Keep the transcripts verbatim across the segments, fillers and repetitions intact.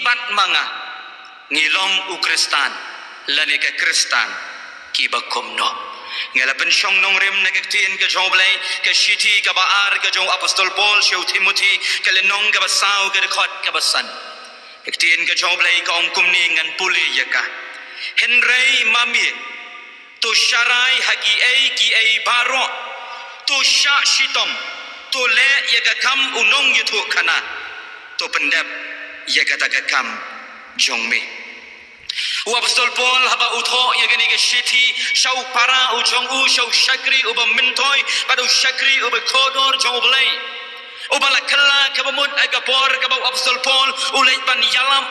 bad ma nga ngi long u Khristan lane ka Khristan kiba kumno. Nga la pynshong nongrim na ka ktien ka jong U Blei, ka shithi kaba ar ka jong u Apostol Paul sha u Timothi, ka lynnong kaba saw, ka dkhot kaba san. Ka ktien ka jong U Blei ka ong kumne, ngan pule ïa ka. Hynrei ma me, to sharai ha kiei kiei baroh, to shah shitom, to leh ïa ka kam u nongïathuhkhana, to pyndep ïa kata ka kam jong me. U Apostol Paul haba u thoh ïa kane ka shithi sha u para u jong u, sha u shakri uba myntoi bad u shakri uba kordor jong U Blei, uba la kylla kaba mut ha ka por kaba u Apostol Paul u leit ban ïalap.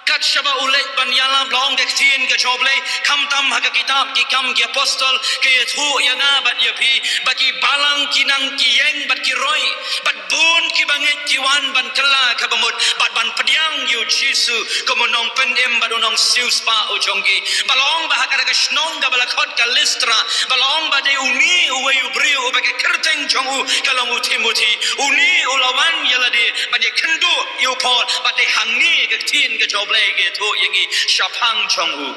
Kat shaba u leit ban ïalap, la ong ka ktien ka jong U Blei, khamtam ha ka kitab Ki Kam ki Apostol ka ïathuh ïa nga bad ïa phi ba ki balang ki nang ki ïeng bad ki roi, bad bun kiba ngeit ki wan ban kylla kaba mut bad ban pdiang ïa u Jisu kum u nongpynim bad u nongsiewspah u jong ki. Ba la ong ba ha kata ka shnong kaba la khot ka Listra, ba la ong ba dei une uwei u briew uba ka kyrteng jong u ka long u Timothi, une u la wan ïa lade ban ïakynduh ïa u Paul, bad dei hangne ka ktien ka jong U Blei ka ïathuh ïa ngi shaphang jong u,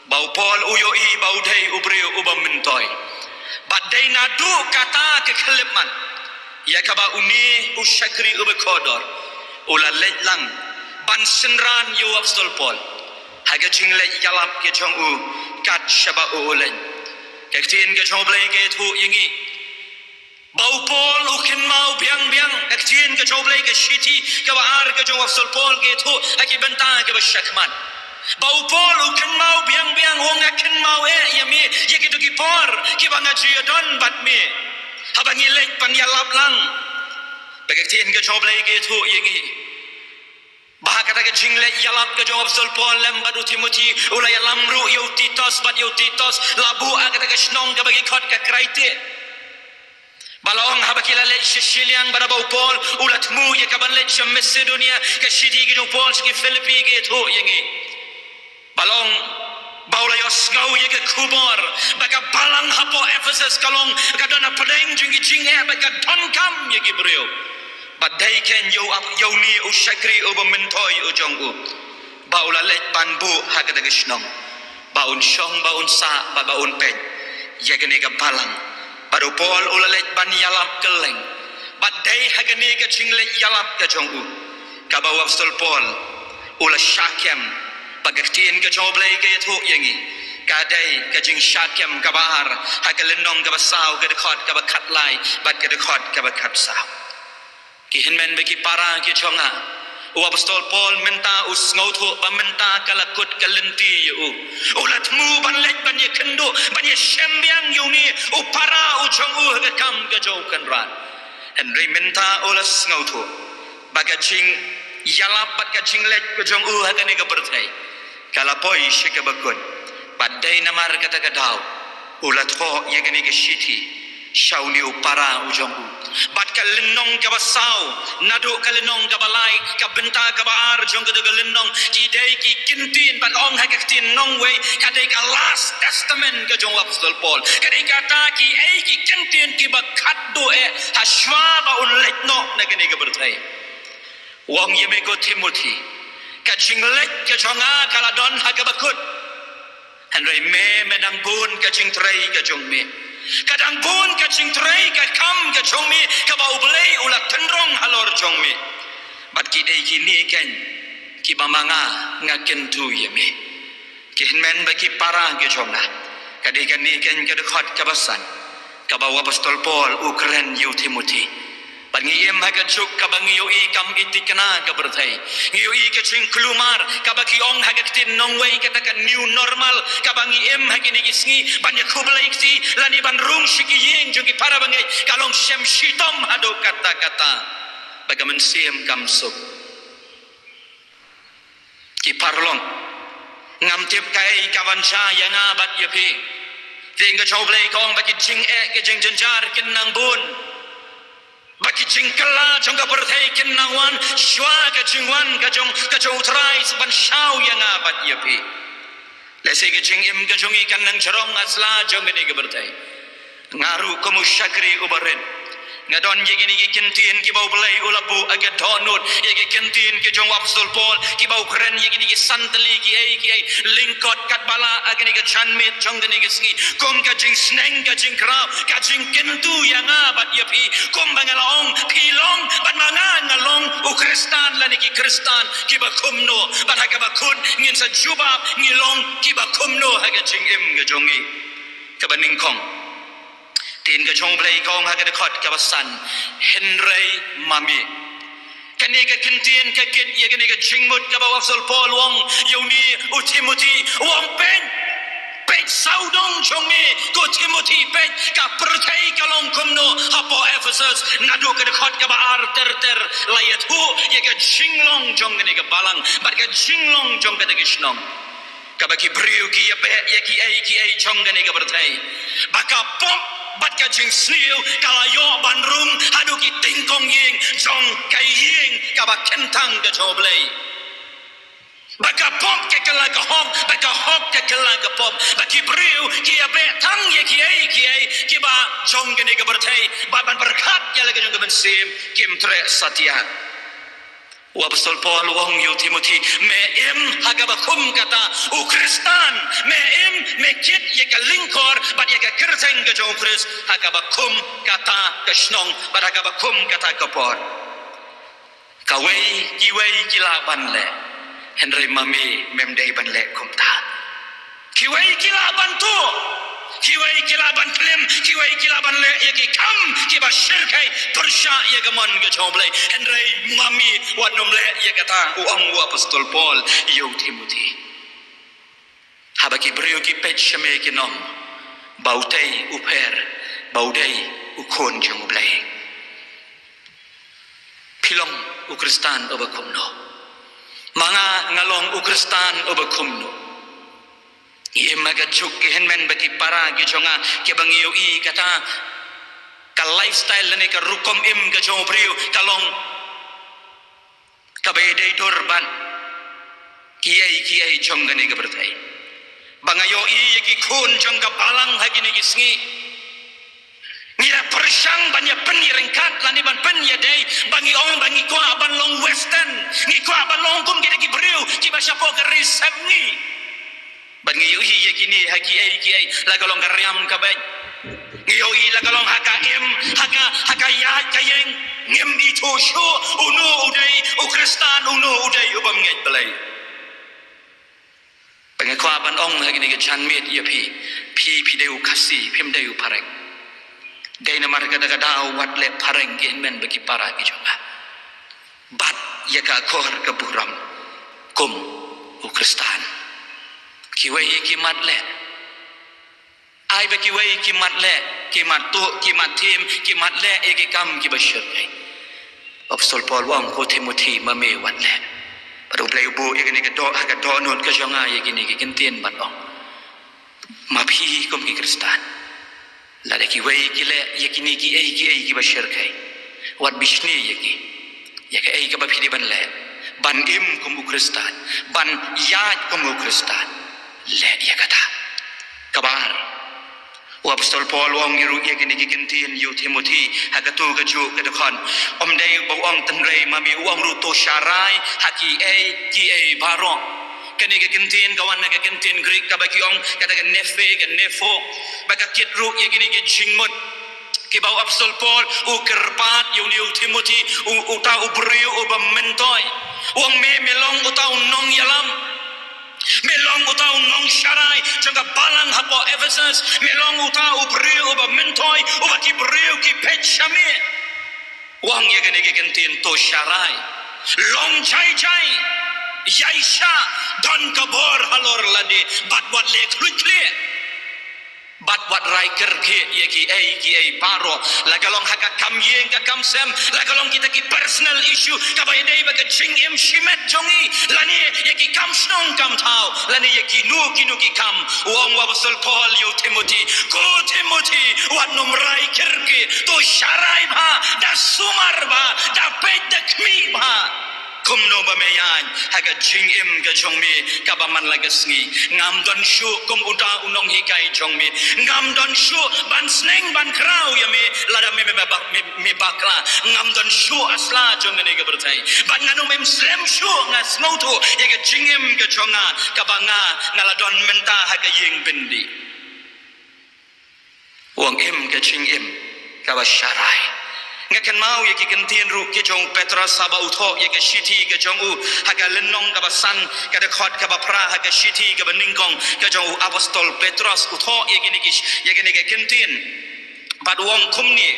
ba u Paul u ïohi ba u dei u briew uba myntoi. Bad dei naduh kata ka khyllipmat ïa kaba une u shakri uba kordor u la leit lang ban synran ïa u Apostol Paul ha ka jingleit ïalap ka jong u kat shaba u leit. Ka ktien ka jong U Blei ka ïathuh ïa ngi ba u Paul u kynmaw biang biang. Ka ktien ka jong U Blei, ka shithi kaba ar ka jong u Apostol Paul ka ïathuh ha ki bynta kiba shakhmat ba u Paul u kynmaw biang biang, u ong, nga kynmaw eh ïa me ïa kito ki por kiba nga ju ïadon bad me haba ngi leit ban ïalap lang. Ba ka ktien ka jong U Blei ka ïathuh ïa ngi ba ha kata ka jingleit ïalap ka jong u Apostol Paul lem bad u Timothi, u la ïalam ruh ïa u Titos, bad ïa u Titos la buh ha kata ka shnong kaba ki khot ka Kraite. Ba la ong haba ki la leit sha shiliang, bad haba u Paul u la thmu ïa ka ban leit sha Macedonia, ka shithi ka jong u Paul sha ki Philippi ka ïathuh ïa ngi ba la ong ba u la ïohsngew ïa ka khubor ba ka balang hapoh Ephesus ka long ka don hapdeng jong ki jingeh bad ka donkam ïa ki briew. Bad dei keiñ ïa u ap-, ïa une u shakri uba myntoi u jong u ba u la leit ban buh ha kata ka shnong, ba un shong, ba un sah, bad ba un peit ïa kane ka balang. Bad u Paul u la leit ban ïalap kylleng. Bad dei ha kane ka jingleit ïalap ka jong u kaba u Apostol Paul u la shah kem. Ba ka ktien ka jong U Blei ka ïathuh ïa ngi, ka dei ka jingshah kem kaba ar ha ka lynnong kaba saw, ka dkhot kaba khatlai bad ka dkhot kaba khatsaw. Ki hynmen bad ki para ki jong nga, u Apostol Paul mynta u sngewthuh ba mynta ka la kut ka lynti ïa u. U la thmu ban leit ban ïakynduh, ban ïashem biang ïa une u para u jong u ha ka kam ka jong u Kynrad. Hynrei mynta u la sngewthuh ba ka jingïalap bad ka jingleit ka jong u ha kane ka pyrthei ka la poi sha kaba kut. Bad dei namar kata ka daw u la thoh ïa kane ka shithi sha une u para u jong u. Bad ka lynnong kaba saw, naduh ka lynnong kaba lai, ka bynta kaba ar jong kata ka lynnong, ki dei ki kyntien, bad ong ha ka ktien nongwei, ka dei ka Last Testament ka jong u Apostol Paul. Ka dei kata, kiei ki kyntien kiba khatduh eh hashwa ba un leit noh na kane ka pyrthei. U ong ïa me ko Timothi, ka jingleit ka jong nga ka la don ha kaba kut. Hynrei me, me dang bun ka jingtrei ka jong me. Ka dang bun ka jingtrei ka kam ka jong me kaba U Blei u la tynrong halor jong me. Bad ki dei kine keiñ kiba ma nga nga kyntu ïa me. Ki hynmen bad ki para ki jong nga, ka dei kane keiñ ka dkhot kaba san kaba u Apostol Paul u kren ïa u Timothi. Bad ngi im ha ka juk kaba ngi ïohi kam i thikna ka pyrthei. Ngi ïohi ka jingkulmar kaba ki ong ha ka ktien nongwei kata ka new normal, kaba ngi im ha kine ki sngi ban ïakhublei kti lane ban rung sha ki ïing jong ki para bangeit ka long shem shitom haduh katta katta. Ba ka mynsiem kam suk. Ki paralok, ngam tip kaei ka ban jia ïa nga bad ïa phi. Te ka jong U Blei ka ong ba ki jingeh ki jingjynjar kin nang bun, ba ki jingkylla jong ka pyrthei kin nang wan shuwa ka jingwan ka jong, ka jong U Trai sa ban shaw ïa nga bad ïa phi. Lehse ka jingim ka jong ngi kan nang jrong ha sla jong kane ka pyrthei. Nga ruh kum u shakri uba rit, Nga don ïa kine ki kyntien kiba U Blei u la buh ha ka dohnud, ïa ki kyntien ki jong u Apostol Paul, kiba u kren ïa kine ki san tylli ki ei ki ei, lyngkot katba lah ha kine ki janmiet jong kane ka sngi, kum ka jingsneng ka jingkraw, ka jingkyntu ïa nga bad ïa phi, kumba nga la ong, phi long, bad ma nga nga long, u Khristan lane ki Khristan, kiba kumno, bad ha kaba kut, ngin sa jubab, ngi long, kiba kumno, ha ka jingim ka jong ngi. Kaba nyngkong. Ktien ka jong U Blei ka ong ha ka dkhot kaba san. Hynrei ma me. Kane ka kyntien ka kit ïa kane ka jingmut kaba u Apostol Paul u ong ïa une u Timothi, u ong peit. Peit sawdong jong me ko Timothi peit ka pyrthei ka long kumno hapoh Ephesus naduh ka dkhot kaba ar ter ter la ïathuh ïa ka jinglong jong kane ka balang bad ka jinglong jong kane ka shnong. Kaba ki briew ki ïabeh ïa ki ei ki ei jong kane ka pyrthei. Ba ka pop bad ka jingsniew ka la ïoh ban rung haduh ki tyngkong ïing jong ka ïing kaba kyntang ka jong U Blei. Ba ka pop ka kylla ka hok, ba ka hok ka kylla ka pop. Ba ki briew ki ïabeh tang ïa ki ei ki ei kiba jong kane ka pyrthei. Ba ban pyrkhat ïa la ka jong ka mynsiem kim treh satia. U Apostol Paul u ong ïa u Timothi, me im ha kaba kum kata u Khristan, me im me kit ïa ka lyngkor bad ïa ka kyrteng ka jong u Khrist ha kaba kum kata ka shnong bad ha kaba kum kata ka por. Kawei kiwei ki lah ban leh, hynrei ma me mem dei ban leh kumta. Kiwei ki lah ban tuh, kiwei ki lah ban klim, kiwei ki lah ban leh ïa ki kam kiba shyrkhei pyrshah ïa ka mon ka jong U Blei. Hynrei ma me wat nym leh ïa kata, u ong u Apostol Paul ïa u Timothi. Haba ki briew ki peit sha me kin ong ba utei u pher, ba u dei u khun jong U Blei. Phi long u Khristan uba kumno? Ma nga nga long u Khristan uba kumno? Ngi im ha ka juk ki hynmen bad ki para ki jong nga kiba ngi ïohi kata ka lifestyle lane ka rukom im ka jong u briew ka long kaba ïadei dur bad ki ei ki ei jong kane ka pyrthei. Ba nga ïohi ïa ki khun jong ka balang ha kine ki sngi. Ngi la pyrshang ban ïa pynïaryngkat lane ban pynïadei ba ngi ong ba ngi kwah ban long western, ngi kwah ban long kum kita ki briew kiba shapoh ka ri sem ngi. Bad ngi ïohi ïa kine ha ki ei ki ei la ka long ka riam ka beit. Ngi ïohi la ka long ha ka im, ha ka, ha ka ïaid ka ïeng. Ngim ithuh shuh uno u dei u Khristan, uno u dei u bym ngeit Blei. Ba nga kwah ban ong ha kine ki janmiet ïa phi, phi phi dei u Khasi, phim dei u Phareng. Dei namar kata ka daw wat leh phareng ki hynmen bad ki para ki jong nga. Bat ïa ka akor ka burom kum u Khristan. Kiwei ki mat leh. Ai ba kiwei ki mat leh, ki mat tuh, ki mat thiem, ki mat leh ïa ki kam kiba shyrkhei. Apostol Paul u ong ko Timothi ma me wat leh. Bad U Blei u buh ïa kane ka doh, ha ka dohnud ka jong nga ïa kine ki kyntien ban ong. Ma phi kum ki Khristan. Lada kiwei ki leh ïa kine ki ei ki ei kiba shyrkhei. Wat bishni ïa ki. Ïa kaei kaba phi dei ban leh. Ban im kum u Khristan. Ban ïaid kum u Khristan. Leh ïa kata. Kaba ar. U Apostol Paul u ong ruh ïa kine ki kyntien ïa u Timothi ha kato kajuh ka dkhot. Ym dei ba u ong tynrai ma me, u ong ruh to sharai ha ki ei ki ei baroh. Kane ka kyntien ka wan na ka kyntien Greek kaba ki ong kata ka nephe, ka nepho. Ba ka kit ruh ïa kine ki jingmut. Kiba u Apostol Paul u kyrpad ïa une u Timothi, u, uta u briew uba myntoi. U ong me, me long uta u nongïalam. Me long uta u nongsharai jong ka balang hapoh Ephesus. Me long uta u briew uba myntoi, uba ki briew ki peit sha me. U ong ïa kane ka kyntien to sharai. Long jai jai. Ïaishah, don ka bor halor lade, bad wat leh khluit khlieh. Bad wat rai kyrkieh ïa ki ei ki ei baroh. La ka long ha ka kam ïing ka kam sem. La ka long kita ki personal issue. Kaba ïadei bad ka jingim shimet jong ngi. Lane ïa ki kam shnong kam thaw. Lane ïa kino kino ki kam. U ong u Apostol Paul ïa u Timothi. Ko Timothi wat nym rai kyrkieh. To sharai bha. Da sumar bha. Da peit da khmih bha. Kumno ba me ïaid ha ka jingim ka jong me kaba man la ka sngi? Ngam don shuh kum uta u nonghikai jong me. Ngam don shuh ban sneng ban khraw ïa me lada me, me, me, me bakla. Ngam don shuh ha sla jong kane ka pyrthei. Bad ngan ym slem shuh, nga sngewthuh, ïa ka jingim ka jong nga kaba nga, nga la don mynta ha ka ïing byndi. U ong im ka jingim kaba sharai. Nga kynmaw ïa ki kyntien ruh ki jong u Petros haba u thoh ïa ka shithi ka jong u, ha ka lynnong kaba san, ka dkhot kaba phra, ha ka shithi kaba nyngkong ka jong u apostol Petros, u thoh ïa kine ki, ïa kine ki kyntien. Bad u ong kumne,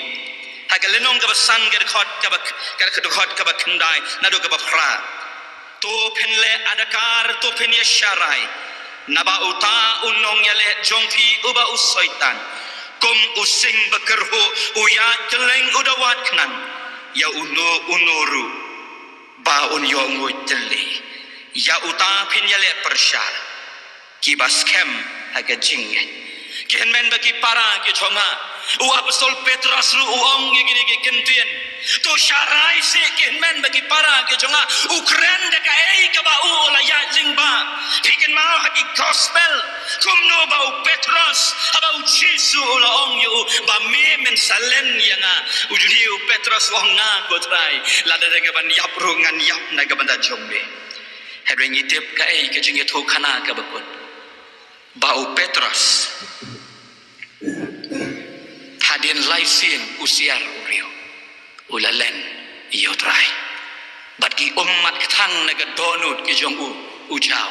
ha ka lynnong kaba san, ka dkhot kaba, ka dkhot kaba khyndai naduh kaba phra: To phin leh adkar, to phin ïa sharai, naba uta u nongïaleh jong phi uba u Soitan, kum u sing bakyrhuh u ïaid kylleng u da wad khnang ïa uno uno ruh ba un ïoh nguid tylli. Ïa uta phin ïaleh pyrshah, kiba skhem ha ka jingngeit. Ki hynmen bad ki para ki jong nga, u apostol Petros ruh u ong ïa kine ki kyntien. To sharai seh, ki hynmen bad ki para ki jong nga. U kren da kaei kaba u la ïaid lyngba. Phi kynmaw ha ki gospel kumno ba u Petros, haba u Jisu u la ong ïa u ba me men sa len ïa nga, u juni u Petros u ong, nga ko Trai, lada dei ka ban ïap ruh ngan ïap na ka bynta jong me. Hynrei ngi tip kaei ka jingïathuhkhana kaba kut, ba u Petros hadien lai sien u siar u briew u la len ïa u Trai. Bad ki ummat kthang na ka dohnud ki jong u, u jaw,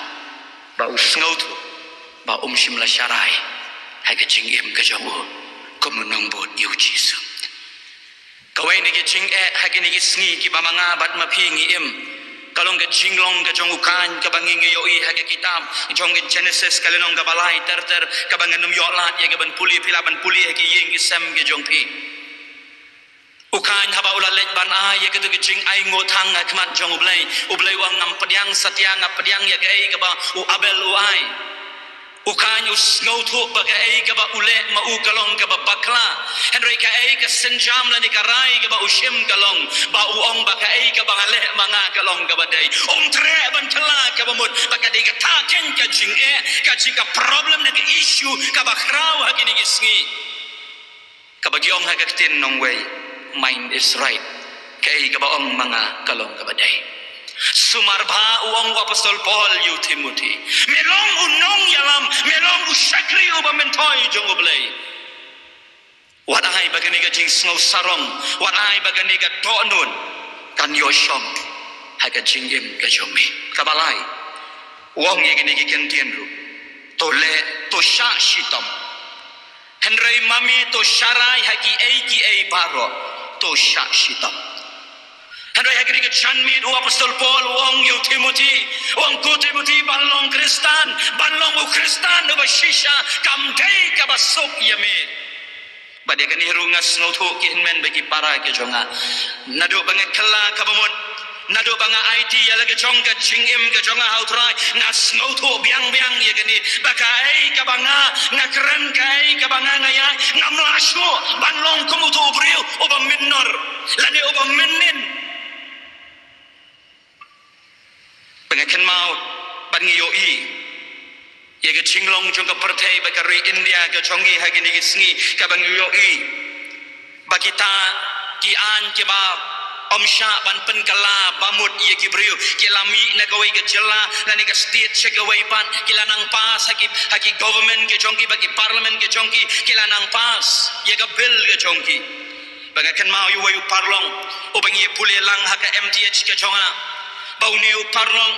ba u sngewthuh ba um shym la sharai ha ka jingim ka jong u kum u nongbud ïa u Jisu. Kawei na ki jingeh ha kine ki sngi kiba ma nga bad ma phi ngi im, ka long ka jinglong ka jong u Kain kaba ngi, ngi ïohi ha ka kitab jong ka Genesis ka lynnong kaba lai ter ter, kaba ngan ym ïoh lad ïa ka ban pule, phi lah ban pule ha ki ïing ki sem ki jong phi. U Kain haba u la leit ban ai ïa katu ka jingainguh thang ha khmat jong U Blei, U Blei u ong, ngam pdiang satia, ngam pdiang ïa kaei kaba u Abel u ai. U Kain u sngewthuh ba kaei kaba u leh ma u ka long kaba bakla. Hynrei kaei ka sienjam lane ka rai kaba u shim ka long ba u ong ba kaei kaba nga leh ma nga ka long kaba dei. Um treh ban kylla kaba mut ba ka dei kata kein ka jingeh, ka jing, ka problem ne ka issue kaba khraw ha kine ki sngi. Kaba ki ong ha ka ktien nongwei, mine is right. Kaei kaba ong ma nga ka long kaba dei. Sumar bha u ong u apostol Paul ïa u Timothy, me long u nongïalam, me long u shakri uba myntoi jong U Blei. Wat ai ba kane ka jingsngew sarong, wat ai ba kane ka dohnud kan ïoh shong ha ka jingim ka jong me. Kaba lai, u ong ïa kine ki kyntien ruh, to leh, to shah shitom. Hynrei ma me to sharai ha kiei kiei baroh, to shah shitom. Hynrei ha kane ka janmiet u apostol Paul u ong ïa u Timothy, u ong, ko Timothy, ban long Khristan, ban long u Khristan uba shisha kam dei kaba suk ïa me. Bad ïa kane ruh nga sngewthuh ki hynmen bad ki para ki jong nga, naduh ba nga kylla kaba mut, naduh ba nga aiti ïa la ka jong ka jingim ka jong nga ha U Trai, nga sngewthuh biang biang ïa kane, ba kaei kaba nga, nga kren, kaei kaba nga, nga ïaid, ngam lah shuh ban long kum utu u briew uba mynnor lane uba mynnin. Ba nga kynmaw bad ngi ïohi ïa ka jinglong jong ka pyrthei bad ka ri India ka jong ngi ha kine ki sngi, kaba ngi ïohi ba kita ki aiñ kiba ym shah ban pynkylla bamut ïa ki briew, ki la mih na kawei ka jylla lane ka state sha kawei pat, ki la nang pass ha ki, ha ki government ki jong ki bad ki parliament ki jong ki, ki la nang pass ïa ka bill ka jong ki. Ba nga kynmaw ïa uwei u paralok uba ngi ïa pule lang ha ka M T H ka jong nga, ba une u paralok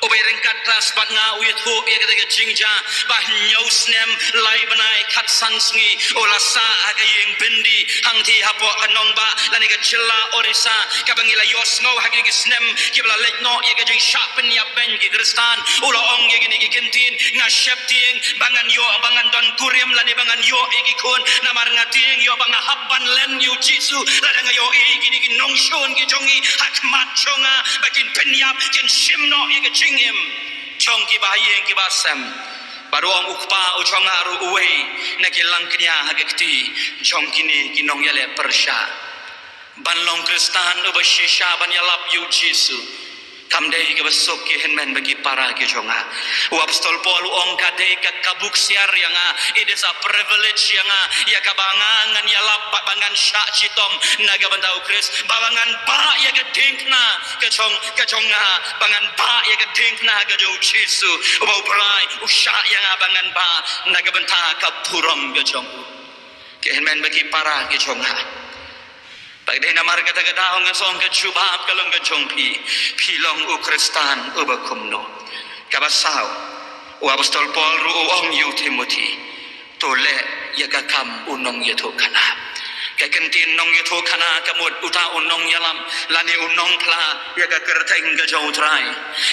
uba ïa ryngkat klas bad nga u ïathuh ïa kata ka jingjia ba hynñiew snem lai bnai khatsan sngi u la sah ha ka ïing byndi hangtei hapoh ka nongbah lane ka jylla Orissa, kaba ngi la ïohsngew ha kine ki snem kiba la leit noh ïa ka jingshah pynïap beiñ ki Khristan. U la ong ïa kine ki kyntien, nga sheptieng ba ngan ïoh, ba ngan don kurim lane ba ngan ïoh ïa ki khun, namar nga tieng ïoh ba nga hap ban len ïa u Jisu lada nga ïohi kine ki nongshun ki jong ngi ha khmat jong nga ba kin pynïap, kin shim noh ïa ka jingim jong ki ba ha ïing ki ba ha sem. Bad u ong u kpa u jong nga ruh uwei na ki langkñia ha ka kti jong kine ki nongïaleh pyrshah. Ban long Khristan uba shisha ban ïalap ïa u Jisu, Kam dei kaba suk, ki hynmen bad ki para ki jong nga. U Apostol Paul u ong ka dei ka, ka buk siar ïa nga, it is a privilege ïa nga, ïa kaba nga ngan ïalap bad ba ngan shah shitom na ka bynta u Khrist, ba, ba ngan bah ïa ka diengphna ka jong, ka jong nga, ba ngan bah ïa ka diengphna ka jong u Jisu, uba u Trai u shah ïa nga ba ngan bah na ka bynta ka burom ka jong u. Ki hynmen bad ki para ki jong nga. Bad dei namar kata ka daw nga sngew ka jubab ka long ka jong phi. Phi long u Khristan uba kumno? Kaba saw, u Apostol Paul ruh u ong ïa u Timothi, to leh ïa ka kam u nongïathuhkhana. Ka kyntien nongïathuhkhana ka mut uta u nongïalam lane u nongphla ïa ka kyrteng ka jong u Trai.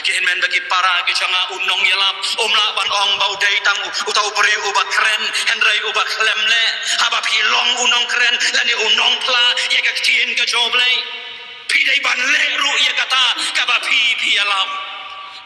Ki hynmen bad ki para ki jong nga, u nongïalam um lah ban ong ba u dei tang u, uta u briew uba kren, hynrei uba khlem leh. Haba phi long u nongkren lane u nongphla ïa ka ktien ka jong U Blei, phi dei ban leh ruh ïa kata kaba phi, phi ïalam.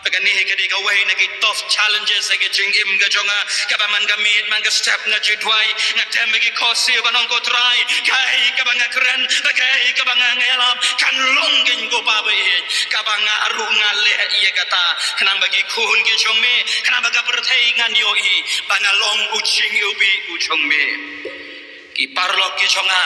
Bad kane ka dei kawei na ki tough challenges ha ka jingim ka jong nga, kaba man ka miet man ka step nga ju duwai, nga dem ha ki khohsiew ban ong, ko Trai, kaei kaba nga kren bad kaei kaba nga ïalam kan long kein, ko Pa ba ïeit, kaba nga ruh nga leh ïa kata khnang ba ki khun ki jong me, khnang ba ka pyrthei ngan ïohi ba nga long u jingïohi u jong me. Ki paralok ki jong nga,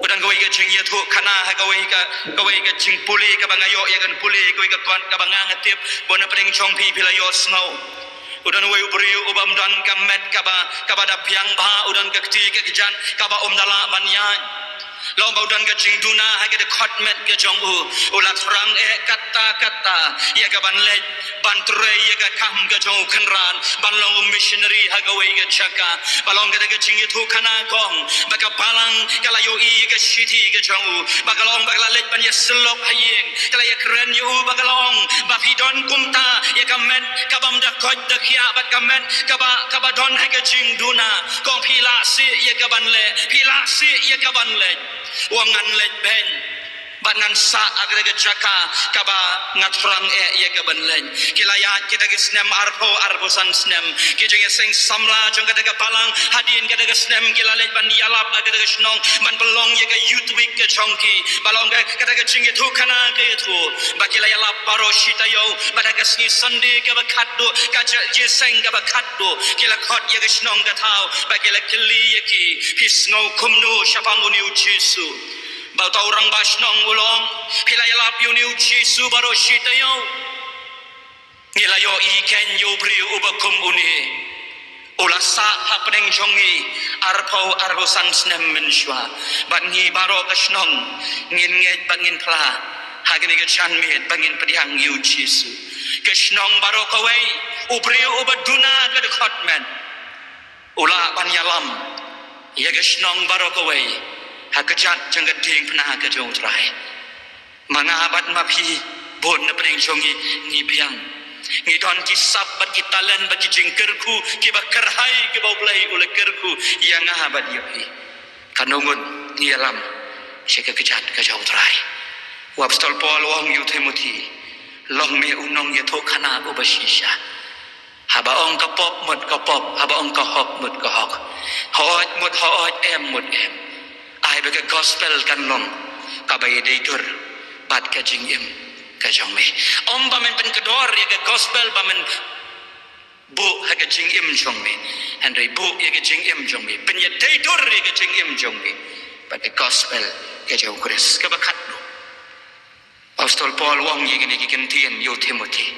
u don kawei ka jingïathuhkhana ha kawei ka, kawei ka jingpule kaba nga ïoh ïa kan pule, kawei ka kot kaba nga, nga tip ba na pdeng jong phi phi la ïohsngew. U don uwei u briew uba um don ka met kaba, kaba da biang bha, u don ka kti ka kjat kaba um da lah ban ïaid. La ong ba u don ka jingduna ha ka dkhot met ka jong u. U la thrang eh katta katta ïa ka ban leit ban trei ïa ka kam ka jong u kynrad, ban long u missionary ha kawei ka jaka. Ba long kata ka jingïathuhkhana kong, ba ka balang ka la ïohi ïa ka shithi ka jong u, ba ka long ba ka la leit ban ïasyllok ha ïing, ka la ïakren ïa u, ba ka la ong ba phi don kumta ïa ka met kabym da koit da khiah bad ka met kaba, kaba don ha ka jingduna. Kong, phi lah sih ïa ka ban leh, phi lah sih ïa ka ban leh. U ong ngan leit beiñ bad ngan sah ha kata ka jaka kaba nga thrang eh ïa ka ban leit. Ki la ïaid kita ki snem arphew, arphew san snem. Ki jingïaseng samla jong kata ka balang, hadien kata ka snem ki la leit ban ïalap ha kata ka shnong, ban pynlong ïa ka Youth Week ka jong ki. Ba long ka, kata ka jingïathuhkhana ka ïathuh ba ki la ïalap baroh shi taïew, bad ha ka sngi Sunday kaba khatduh, ka jingïaseng kaba khatduh, ki la khot ïa ka shnong ka thaw bad ki la kylli ïa ki, phi sngew kumno shaphang une u Jisu? Ba uta u rangbah shnong u la ong, phi la ïalap ïa une u Jisu baroh shi taïew? Ngi la ïohi kein ïa u briew uba kum une. U la sah hapdeng jong ngi arphew, arphew san snem mynshuwa. Bad ngi baroh ka shnong ngin ngeit bad ngin phla ha kane ka janmiet ba ngin pdiang ïa u Jisu. Ka shnong baroh kawei, u briew uba duna ka dkhot met u lah ban ïalam ïa ka shnong baroh kawei ha ka kjat jong ka diengphna ka jong u Trai. Ma nga bad ma phi, bun na pdeng jong ngi ngi biang. Ngi don ki sap bad ki talent bad ki jingkyrkhu kiba kyrhai kiba U Blei u la kyrkhu ïa nga bad ïa phi. Katno ngut ngi ïalam sha ka kjat ka jong u Trai? U Apostol Paul u ong ïa u Timothi, long me u nongïathuhkhana uba shisha. Haba ong ka pop mut ka pop, haba ong ka hok mut ka hok. Hooid mut hooid, em mut em. Ai ba ka gospel kan long kaba ïadei dur bad ka jingim ka jong me. Ym ba men pynkdor ïa ka gospel ba men buh ha ka jingim jong me, hynrei buh ïa ka jingim jong me, pynïadei dur ïa ka jingim jong me bad ka gospel ka jong u Khrist. Kaba khatduh, Apostol Paul u ong ïa kine ki kyntien ïa u Timothi,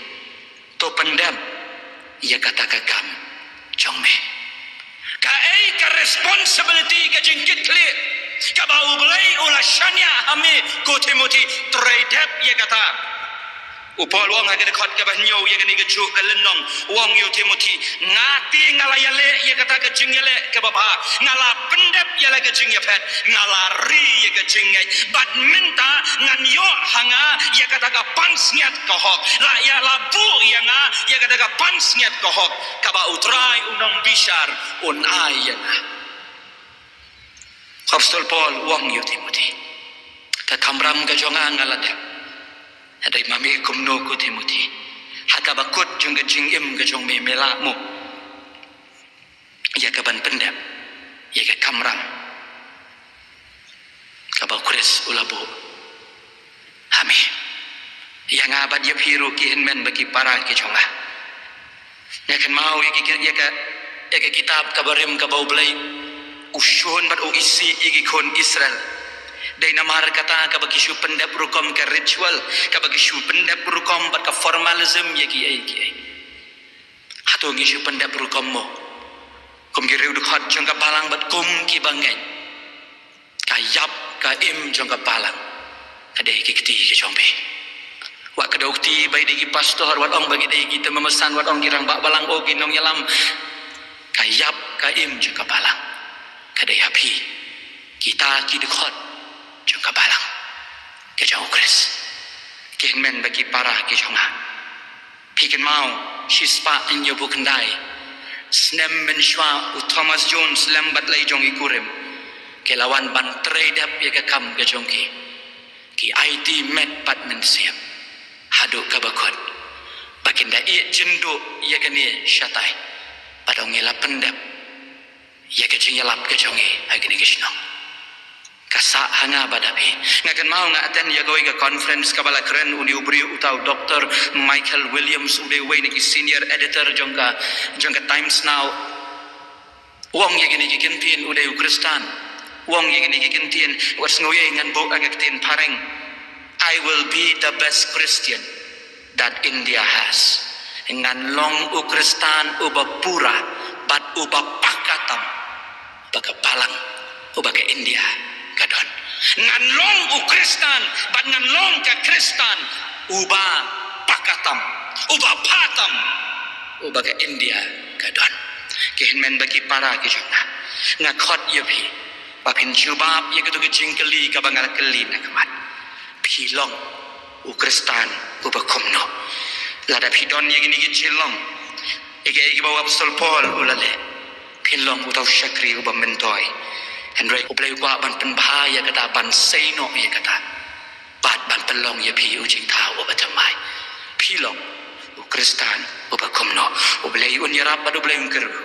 to pyndep ïa kata ka kam jong me. Kaei ka responsibility, ka jingkitkhlieh kaba U Blei u la shaniah ha me, ko Timothi? Trei dep ïa kata. U Paul u ong ha ka dkhot kaba hynñiew ïa kane kajuh ka lynnong, u ong ïa u Timothi, nga te nga la ïaleh ïa kata ka jingïaleh kaba bha, nga la pyndep ïa la ka jingïaphet, nga la ri ïa ka jingngeit, bad mynta ngan ïoh ha nga ïa kata ka pansngiat ka hok. La ïa la buh ïa nga ïa kata ka pansngiat ka hok kaba U Trai u nongbishar un ai ïa nga. Apostol Paul u ong ïa u Timothi, ka kamram ka jong nga nga la dep. Hynrei ma me kumno, ko Timothi? Ha kaba kut jong ka jingim ka jong me, me lah mo ïa ka ban pyndep ïa ka kamram kaba u Khrist u la buh ha me? Ïa nga bad ïa phi ruh ki hynmen bad ki para ki jong nga. Nga kynmaw ïa ki, ïa ka, ïa ka kitab kaba rim kaba U Blei u shun bad u isih ïa ki khun Israel. Dei namar kata kaba ki shu pyndep rukom ka ritual, kaba ki shu pyndep rukom bad ka formalism ïa kiei kiei. Hato ngi shu pyndep rukom mo? Kum ki riew dkhot jong ka balang bad kum ki bangeit. Ka ïap ka im jong ka balang ka dei ki kti ki jong phi. Wat ka dei u kti ba dei ki pastor, wat ong ba ki dei ki tymmen basan, wat ong ki rangbah balang, o ki nongïalam. Ka ïap ka im jong ka balang ka dei ha phi. Kita ki dkhot jong ka balang ka jong U Khrist. Ki hynmen bad ki para ki jong nga. Phi kynmaw, shispah hynñiewphew khyndai snem mynshuwa u Thomas Jones lem bad lai jong i kurim ki la wan ban trei dep ïa ka kam ka jong ki. Ki aiti met bad mynsiem haduh kaba kut ba kin da ïeh jynduh ïa kane shatai. Bad ong ngi la pyndep ïa ka jingïalap ka jong ngi ha kine ki shnong. Ka sah ha nga bad ha phi. Nga kynmaw nga attend ïa kawei ka conference kaba la kren une u briew uta u Doctor Michael Williams, u dei uwei na ki senior editor jong ka, jong ka Times Now. U ong ïa kine ki kyntien, u dei u Khristan. U ong ïa kine ki kyntien, wat sngew ïa ngan buh ha ka ktien phareng. I will be the best Christian that India has. Ngan long u Khristan uba pura bad uba paka tam uba ka balang, uba ka India ka don. Ngan long u Khristan bad ngan long ka Khristan uba paka tam, uba pha tam uba ka India ka don. Ki hynmen bad ki para ki jong nga, nga khot ïa phi ba phin jubab ïa kito ki jingkylli kaba nga la kylli na ka mat. Phi long u Khristan uba kumno? Lada phi don ïa kine ki jinglong, ïa kiei kiba u Apostol Paul u la leh, phin long uta u shakri uba myntoi. Hynrei U Blei u kwah ban pynbha ïa kata, ban sei noh ïa kata, bad ban pynlong ïa phi u jingthaw uba thymmai. Phi long u Khristan uba kumno? U Blei un ïarap bad U Blei un kyrkhu.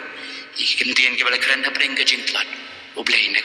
Ïa ki kyntien kiba la kren hapdeng ka jingtlot, U Blei un